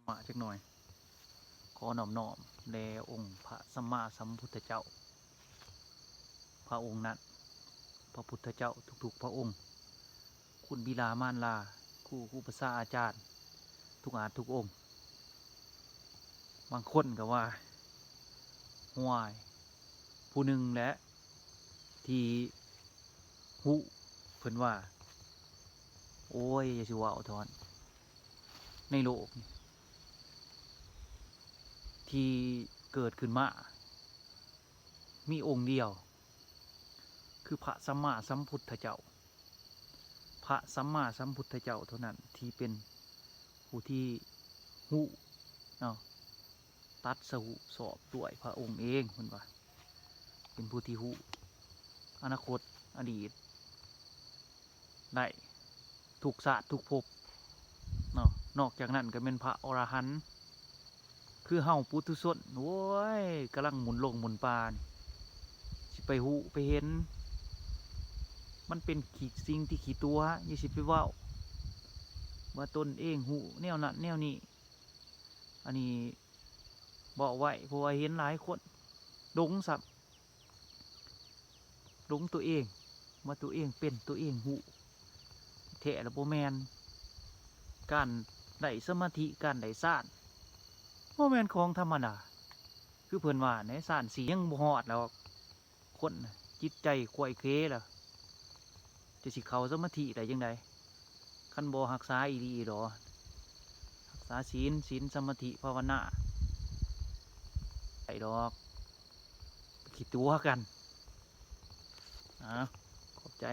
ມາຈັກໜ່ອຍ. ຂໍນ້ອມນ້ອມແດ່ອົງພະສຳມາສຳພຸດທະເຈົ້າ ພະອົງນັ້ນ ພະພຸດທະເຈົ້າທຸກໆພະອົງ, ຄຸນບິດາມານລາ, ຄູ ຄູປະຊາອາຈານ ທຸກອາດທຸກອົງ. ບາງຄົນກໍວ່າ ຫ້ວຍ ຜູ້ໜຶ່ງແຫຼະທີ່ຮູ້. ເພິ່ນວ່າ ໂອ້ຍ ຢ່າຊິເວົ້າເຖາະ ໃນໂລກນີ້ ທີ່ເກີດຂຶ້ນມາ ມີອົງດຽວ ຄືພະສຳມາສຳພຸດທະເຈົ້າ. ພະສຳມາສຳພຸດທະເຈົ້າເທົ່ານັ້ນທີ່ເປັນຜູ້ທີ່ຮູ້ເນາະ, ຕັດສະຫຸສອບດ້ວຍພະອົງເອງ ເພິ່ນວ່າ ເປັນຜູ້ທີ່ຮູ້ອະນາຄົດ ອະດີດ ໄດ້ທຸກຊາດທຸກພົບເນາະ. ນອກຈາກນັ້ນກໍແມ່ນພະອໍລະຫັນ, ຄືເຮົາປຸຖຸຊົນ ໂອ້ຍ ກຳລັງໝູນໂລກໝູນປ່ານີ້ ຊິໄປຮູ້ໄປເຫັນ ມັນເປັນຂີ້ ສິ່ງທີ່ຂີ້ຕົວະ. ຢ່າຊິໄປເວົ້າວ່າຕົນເອງຮູ້ແນວນັ້ນແນວນີ້. ອັນນີ້ເວົ້າໄວ້ ເພາະວ່າເຫັນຫຼາຍຄົນຫຼົງຊ້ຳ ຫຼົງຕົວເອງ ວ່າຕົວເອງເປັນ ຕົວເອງຮູ້. ແທ້ລະບໍ່ແມ່ນ. ການໄດ້ສະມາທິ ການໄດ້ຊານ ບໍ່ແມ່ນຂອງທຳມະດາ. ຄືເພິ່ນວ່າໃນຊານສີ່ຍັງບໍ່ຮອດດອກ. ຄົນນະ ຈິດໃຈໄຂວ້ເຂລະ ຈະຊິເຂົ້າສະມາທິໄດ້ຈັ່ງໃດ ຄັນບໍ່ຮັກສາອີ່ຫຼີອີ່ຫຼໍ ຮັກສາສິນ ສິນ ສະມາທິ ພາວະນາ ໄດ້ດອກ. ຂີ້ຕົວະກັນ. ອາ ຂອບໃຈ